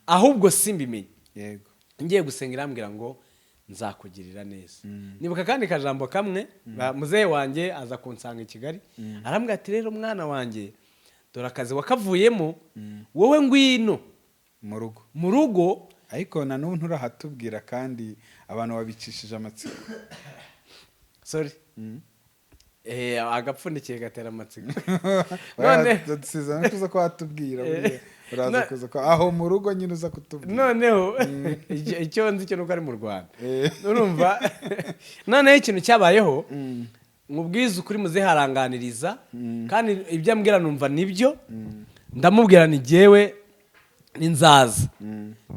ahubwo simbimenye." Ngiye gusenga irambwira ngo: "Nzakugirira neza." Nibuka kandi kajambo kamwe, muzehe wanjye aza kunsanga i Kigali, arambwira ati: "Rero mwana wanjye, dore akazi wakavuyemo, wowe ngwino mu rugo." Mu rugo. Ariko na n'ubu nturahatubwira, kandi abantu babicishije amatsiko. Sorry. Agapfundikiye gatera amatsiko. None None kuza ko watubwira buriya, uraza kuza ko aho mu rugo nyine uza kutubwira. Noneho icyo nzi cyo nuko ari mu Rwanda. Urumva, noneho ikintu cyabayeho, mubwize ukuri, muzehe aranganiriza, kandi ibyo ambwira numva nibyo. Ndamubwira ni jyewe ninzaza.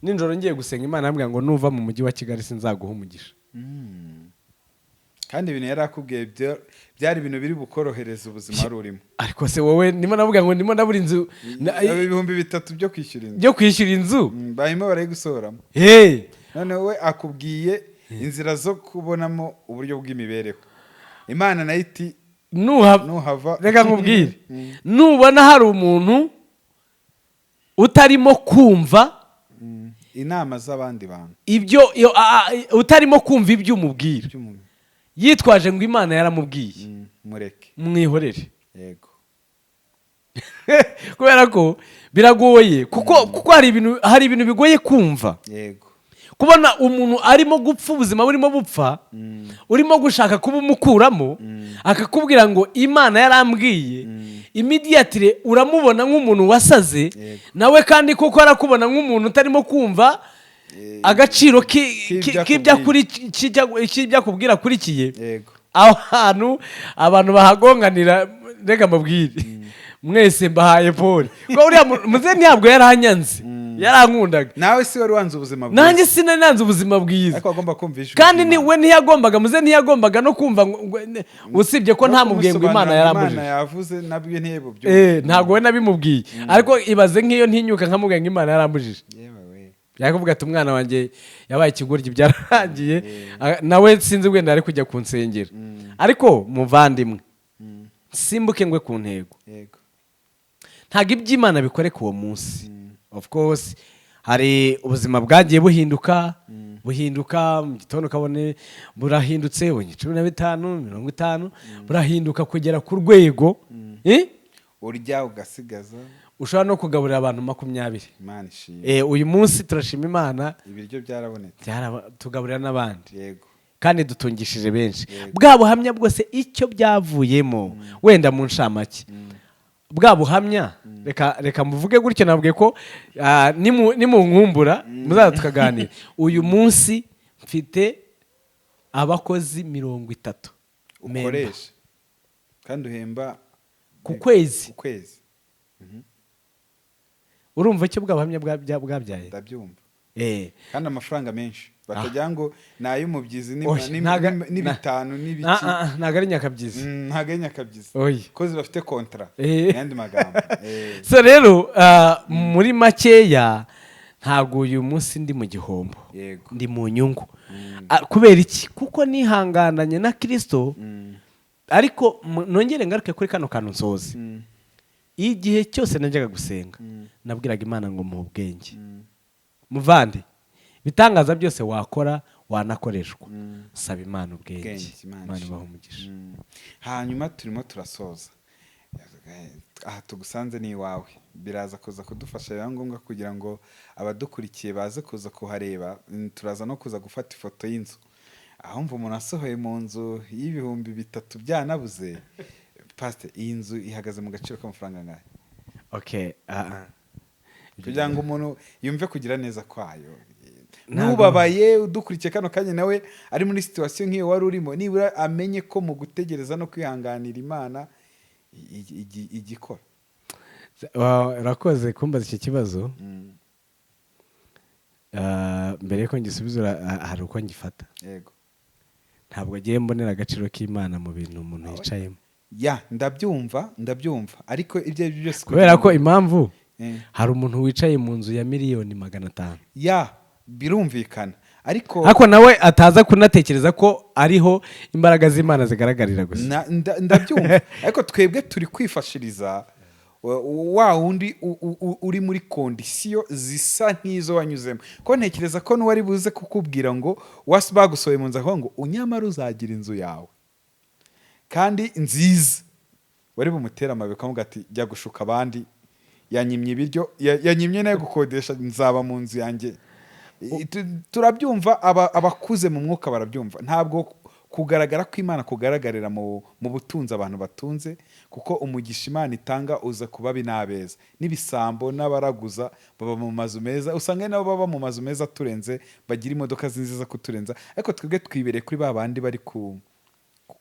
Nijoro ngiye gusenga, Imana yambwira ngo: "Nuva mu mujyi wa Kigali sinzaguha umugisha." Kandi ibintu yari akubwiye byari ibintu biri bukorohereza ubuzima wari urimo. Ariko se wowe, ndimo navuga ngo ndimo ndabura inzu 3000 byo kwishyura inzu. Byo kwishyura inzu. Barimo barayigusohoramo. Hey! Noneho we akubwiye inzira zo kubonamo uburyo bw'imibereho, Imana nayo iti nuha nuhava. Reka nkubwire, nubona hari umuntu utarimo kumva inama z'abandi bantu, ibyo utarimo kumva ibyo umubwira, by'umuntu. Yitwaje ngo Imana yaramubwiye, Mureke. Mwihorere. Kubera ko biragoye, kuko hari ibintu bigoye kumva. Kubona umuntu arimo gupfa, ubuzima burimo bupfa, urimo gushaka kuba umukuramo, akakubwira ngo Imana yarambwiye, immediately uramubona nk'umuntu wasaze. Nawe kandi koko arakubona nk'umuntu utarimo kumva agaciro k'ibyo k'ibyo akubwiye. K'ibyo akubwira akurikiye. Aho hantu abantu bahagonganira, reka mbabwire mwese, mbahaye pole, kuko uriya muzehe ntabwo yaranyanze, yarankundaga. Nawe si wari wanze ubuzima bwiza? Nanjye sinari nanze ubuzima bwiza. Ariko agomba kumva ijwi Kandi ni ry'Imana. we ntiyagombaga, muzehe ntiyagombaga no kumva usibye ko No ntamubwiye ngo Imana kumusobanurira ngo yarambujije. Imana yavuze, nabyo ntibubyumve. Ntabwo we nabimubwiye, ariko ibaze nk'iyo ntinyuka nkamubwira ngo Imana yarambujije, Yewe we. yakuvuga ati: "Umwana wanjye yabaye ikigoryi, byararangiye." Nawe sinzi, wenda ari kujya ku nsengero. Ariko muvandimwe, simbuke ngwe ku ntego. Ntabwo iby'Imana bikoreka uwo munsi. Of course hari ubuzima bwagiye buhinduka, buhinduka mu gitondo, ukabona burahindutse, ubonye 15, 50, burahinduka kugera ku rwego, eh? Urya ugasigaza. Ushobora no kugaburira abantu 20. Imana ishimwe. Uyu munsi turashima Imana. Ibiryo byarabonetse. Tugaburira n'abandi kandi dutungishije benshi. Bwa buhamya bwose, icyo byavuyemo, wenda mu nshamake, bwa buhamya, reka muvuge gutyo, nabwiye ko nimunkumbura muzaza tukaganira. Uyu munsi mfite abakozi 30 memba. Ukoresha kandi uhemba. Ku kwezi. Ku kwezi. Urumva icyo bwa buhamya bwabyaye? Ndabyumva. Kandi amafaranga menshi batagira ngo ni ay'umubyizi Oya, n'ibitanu n'ibiki. Ntabwo ari nyakabyizi. Ntabwo ari nyakabyizi. Oya. Kozi bafite contrat. Mu yandi magambo. So rero, muri makeya, ntabwo uyu munsi ndi mu gihombo. Ndi mu nyungu. Kubera iki? Kuko nihangananye na Kirisito. Ariko nongere ngaruke kuri kano kantu nsoze. Igihe cyose najyaga gusenga, nabwiraga Imana ngo muhe ubwenge. Muvandi, ibitangaza byose wakora, wanakoreshwa, saba Imana ubwenge. Ubwenge, Imana Imana ishimwe. ibahe umugisha. Hanyuma turimo turasoza, aha tugusanze ni iwawe, biraza kuza kudufasha, biba ngombwa kugira ngo abadukurikiye baze kuza kuhareba. Turaza no kuza gufata ifoto y'inzu aho mva umuntu asohoye mu nzu y'3,000 byanabuze. Pasite, iyi nzu ihagaze mu gaciro k'amafaranga angahe? Okay. Kugira ngo umuntu yumve kugira neza kwayo. Ntabwo- N'ubabaye udukurikiye kano kanya, nawe ari muri situation nk'iyo wari urimo, nibura amenye ko mu gutegereza no kwihanganira Imana igikora. Urakoze kumbaza icyo kibazo. Mbere yuko ngisubiza, hari uko ngifata. Ntabwo agiye mbonera agaciro k'Imana mu bintu umuntu yicayemo. Ya, ndabyumva, ndabyumva, ariko ibyo ari byo byose Kubera ko impamvu, hari umuntu wicaye mu nzu ya miliyoni 500. Ya, birumvikana, ariko Ariko nawe ataza kunatekereza ko ariho imbaraga z'Imana zigaragarira gusa. Ndabyumva, ariko twebwe turi kwifashiriza wa wundi uri muri condition zisa nk'izo wanyuzemo, ko ntekereza ko n'uwari buze kukubwira ngo wasi bagusohoye mu nzu, akavuga ngo unyamara uzagira inzu yawe kandi nziza, wari bumutere amabuye ukamuga ati: "Jya gushuka abandi, yanyimye ibiryo, yanyimye nayo gukodesha, nzaba mu nzu yanjye." Turabyumva, abakuze mu mwuka barabyumva. Ntabwo kugaragara kw'Imana kugaragarira mu butunzi abantu batunze, kuko umugisha Imana itanga uza ku babi n'abeza, n'ibisambo n'abaraguza baba mu mazu meza, usanga ari nabo baba mu mazu meza turenze, bagira imodoka nziza kuturenza. Ariko twebwe twibereye kuri ba bandi bari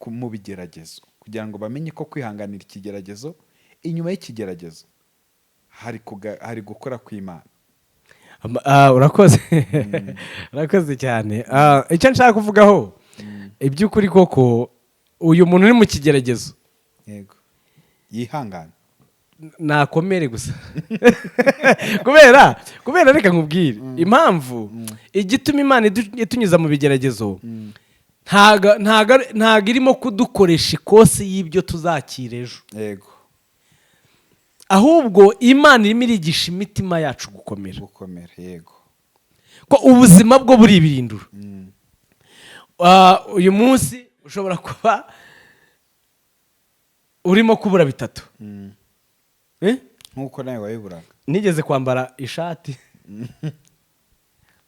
mu bigeragezo, kugira ngo bamenye ko kwihanganira ikigeragezo, inyuma y'ikigeragezo hari gukora kw'Imana. Urakoze, urakoze cyane. Icyo nshaka kuvugaho, iby'ukuri koko, uyu muntu uri mu kigeragezo, Yego, yihangane. Nakomere gusa, kubera reka nkubwire impamvu igituma Imana itunyuza mu bigeragezo. Ntago irimo kudukoresha ikosi y'ibyo tuzakira ejo. Ahubwo Imana irimo irigisha imitima yacu gukomera. Gukomera, yego. Ko ubuzima bwo buribirindura. Uyu munsi Ushobora kuba urimo kubura bitatu. Eh? Nk'uko nawe wayiburaga. Nigeze kwambara ishati,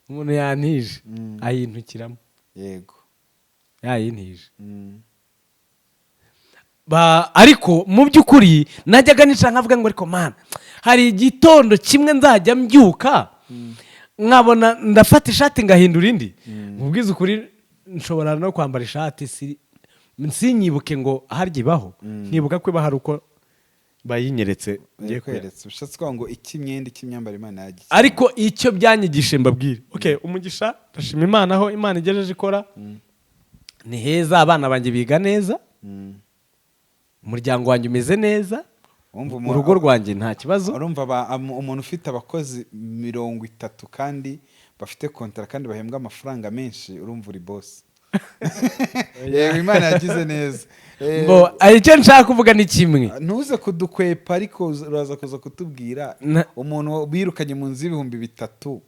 umuntu yantije, ayintukiramo. Yayintije. Ariko mu by'ukuri najyaga nicara nkavuga ngo: "Ariko Mana, hari igitondo kimwe nzajya mbyuka nkabona ndafata ishati ngahindura indi." Mubwize ukuri, nshobora no kwambara ishati sinyibuke ngo harya ibaho, nkibuka ko iba hari uko bayinyeretse ngiye. Kweretse bishatse kuvuga ngo iki imyenda, iki imyambaro, Imana yagize. Ariko icyo byanyigishije, mbabwire, okay, umugisha, ndashima Imana aho Imana igejeje ikora ni heza. Abana banjye biga neza, umuryango wanjye umeze neza, Wumva urugo rwanjye nta kibazo. Urumva umuntu ufite abakozi 30 kandi bafite kontara kandi bahembwa amafaranga menshi, urumva uri boss. Yego, Imana yagize neza. Mbo icyo nshaka kuvuga ni kimwe. Ntuze kudukwepa, ariko uraza kuza kutubwira umuntu birukanye mu nzu y'3000,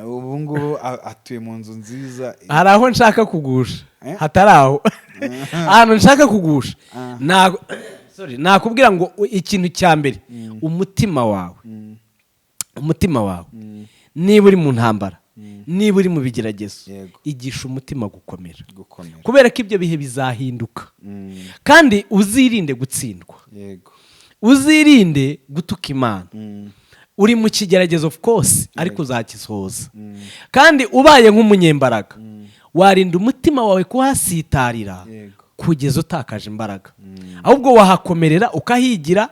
ubu ngubu atuye mu nzu nziza. Hari aho nshaka kugusha. Eh? Hatari aho ahantu nshaka kugusha. Ah. Sorry, nakubwira ngo ikintu cya mbere, umutima wawe, umutima wawe, niba uri mu ntambara, niba uri mu bigeragezo, igisha umutima gukomera, gukomera, kubera ko ibyo bihe bizahinduka. Kandi uzirinde gutsindwa, uzirinde gutuka Imana. Uri mu kigeragezo, of course, ariko uzakisohoza. Kandi ubaye nk'umunyembaraga, warinda umutima wawe kuhasitarira kugeza utakaje imbaraga. Ahubwo wahakomerera, ukahigira,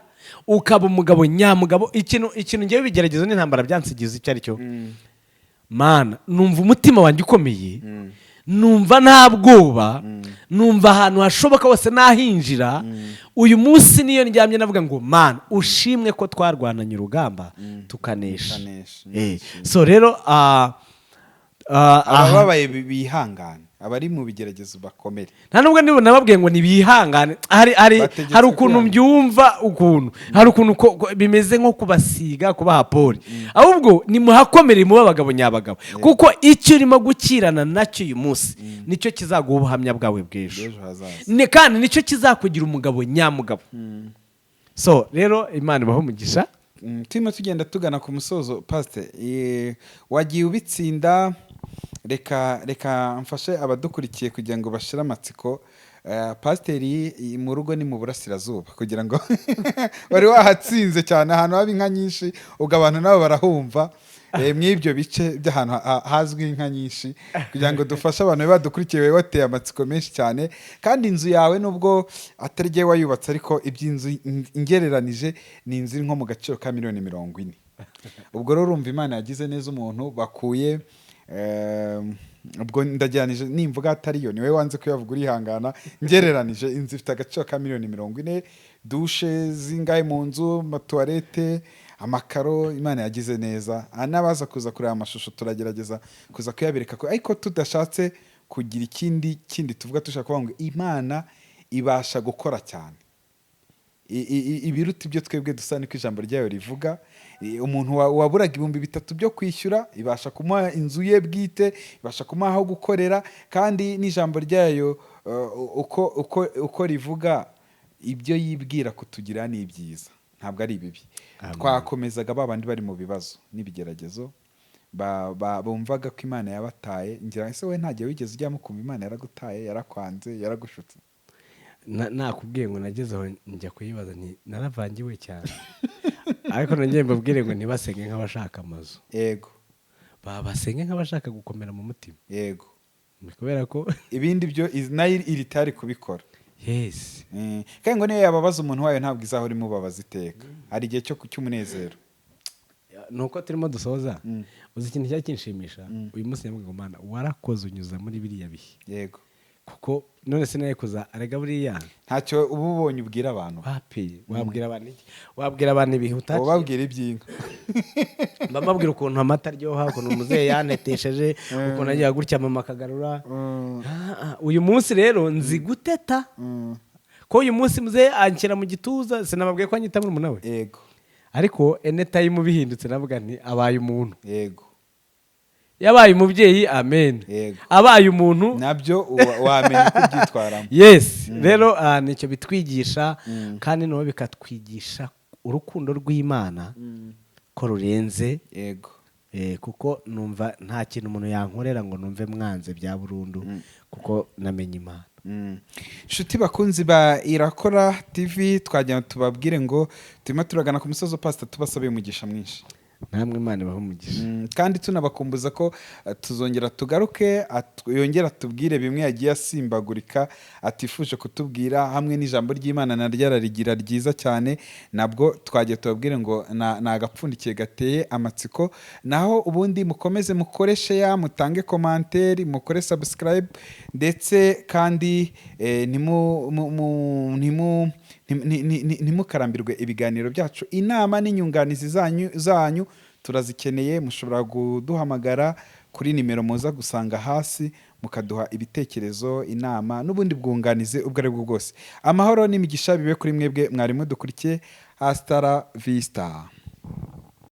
ukaba umugabo nyamugabo. Ikintu ngewe ibigeragezo n'intambara byansigiza icyo ari cyo, Mana, numva umutima wanjye ukomeye, numva nta bwoba, numva ahantu hashoboka hose nahinjira. Uyu munsi niyo ndyamye navuga ngo: "Mana, ushimwe ko twarwananye urugamba tukanesha." Tukanesha. So rero aha- Abababaye bihangane, abari mu bigeragezo bakomere. Nta nubwo niba nababwiye ngo ntibihangane, hari Bategetswe hari ukuntu kwihangana. mbyumva, ukuntu hari ukuntu bimeze nko kubasiga, kubaha pole. Ahubwo nimuhakomere, mube abagabo nyabagabo, kuko icyo urimo gukirana nacyo uyu munsi nicyo kizaguha ubuhamya bwawe bw'ejo. Bw'ejo hazaza. Kandi nicyo kizakugira umugabo nyamugabo. So rero Imana ibahe umugisha. Turimo tugenda tugana ku musozo, pasite, wagiye ubitsinda. Reka mfashe abadukurikiye kugira ngo bashire amatsiko. Pasiteri mu rugo ni mu burasirazuba, kugira ngo wari wahatsinze cyane, ahantu haba inka nyinshi, ubwo abantu nabo barahumva. Mw'ibyo bice by'ahantu hazwi inka nyinshi, kugira ngo dufashe abantu babe badukurikiye, babe bateye amatsiko menshi cyane. Kandi inzu yawe, nubwo atari jyewe wayubatse, ariko iby'inzu ngereranije ni inzu iri nko mu gaciro ka miliyoni 40. Ubwo rero urumva Imana yagize neza. Umuntu bakuye ubwo ndajyanije, nimvuga atariyo niwe wanze kuyavuga, urihangana. Ngereranije inzu ifite agaciro ka miliyoni 40, douche zingahe mu nzu, amatuwarete, amakaro. Imana yagize neza. Aha n'abaza kuza kureba amashusho, turagerageza kuza kuyabereka ariko tudashatse kugira ikindi kindi tuvuga, dushaka kuvuga ngo Imana ibasha gukora cyane ibiruta ibyo twebwe dusa, niko ijambo ryayo rivuga. Umuntu waburaga 3000 byo kwishyura, ibasha kumuha inzu ye bwite, ibasha kumuha aho gukorera. Kandi n'ijambo ryayo uko rivuga, ibyo yibwira kutugira ni ibyiza, ntabwo ari ibibi. Twakomezaga ba bandi bari mu bibazo n'ibigeragezo, bumvaga ko Imana yabataye. Ngira ese wowe ntagihe wigeze ujyamo ukumva Imana yaragutaye, yarakwanze, yaragushutse? Nakubwiye ngo nageze aho njya kuyibaza nti: "Naravangiwe cyane." Ariko nongeye mbabwire ngo ntibasenge nk'abashaka amazu. Babasenge nk'abashaka gukomera mu mutima. Ni kubera ko Ibindi byo nayo iri tayari kubikora. Yes. Kandi ngo niyo yababaza umuntu wayo, ntabwo izahora imubabaza iteka, hari igihe cy'umunezero. Ni uko turimo dusoza. Uzi ikintu cyari kinshimisha uyu munsi? Nyavuga ngo: "Mana, warakoze unyuza muri biriya bihe." Kuko none se kuza arega buriya? Ntacyo uba ubonye ubwira abantu. Wapi, wabwira abantu iki? Wabwira abantu ibihe utaciye? Ubabwira iby'inka. Mba mbabwira ukuntu amata aryoha, ukuntu umuzehe yantetesheje, ukuntu agiye gutya mama akagarura. Uyu munsi rero nzi guteta, ko uyu munsi muzehe anshyira mu gituza. Sinababwiye ko anyita murumuna we? Ariko anytime bihindutse navuga nti: "Abaye umuntu." Yabaye umubyeyi, amen. Abaye umuntu, nabyo wamenya uko ubyitwaramo. Yes, rero nicyo bitwigisha, kandi noneho bikatwigisha urukundo rw'Imana ko rurenze. Kuko numva nta kintu umuntu yankorera ngo numve mwanze bya burundu, kuko namenye Imana. Inshuti bakunzi ba Irakora TV, twagira ngo tubabwire ngo turimo turagana ku musozi. Pasita, tubasabiye umugisha mwinshi. Namwe Imana ibahe umugisha. Kandi tunabakumbuza ko tuzongera tugaruke, yongera atubwire bimwe yagiye asimbagurika atifuje kutubwira, hamwe n'ijambo ry'Imana naryo ararigira ryiza cyane. Nabwo twagiye tubabwire ngo ni agapfundikiye gateye amatsiko. Naho ubundi mukomeze mukore share, mutange commentaire, mukore subscribe, ndetse kandi ntimukarambirwe ibiganiro byacu. Inama n'inyunganizi zanyu turazikeneye. Mushobora kuduhamagara kuri nimero muza gusanga hasi, mukaduha ibitekerezo, inama n'ubundi bwunganizi ubwo ari bwo bwose. Amahoro n'imigisha bibe kuri mwebwe mwarimu dukurikiye. Hasta la vista.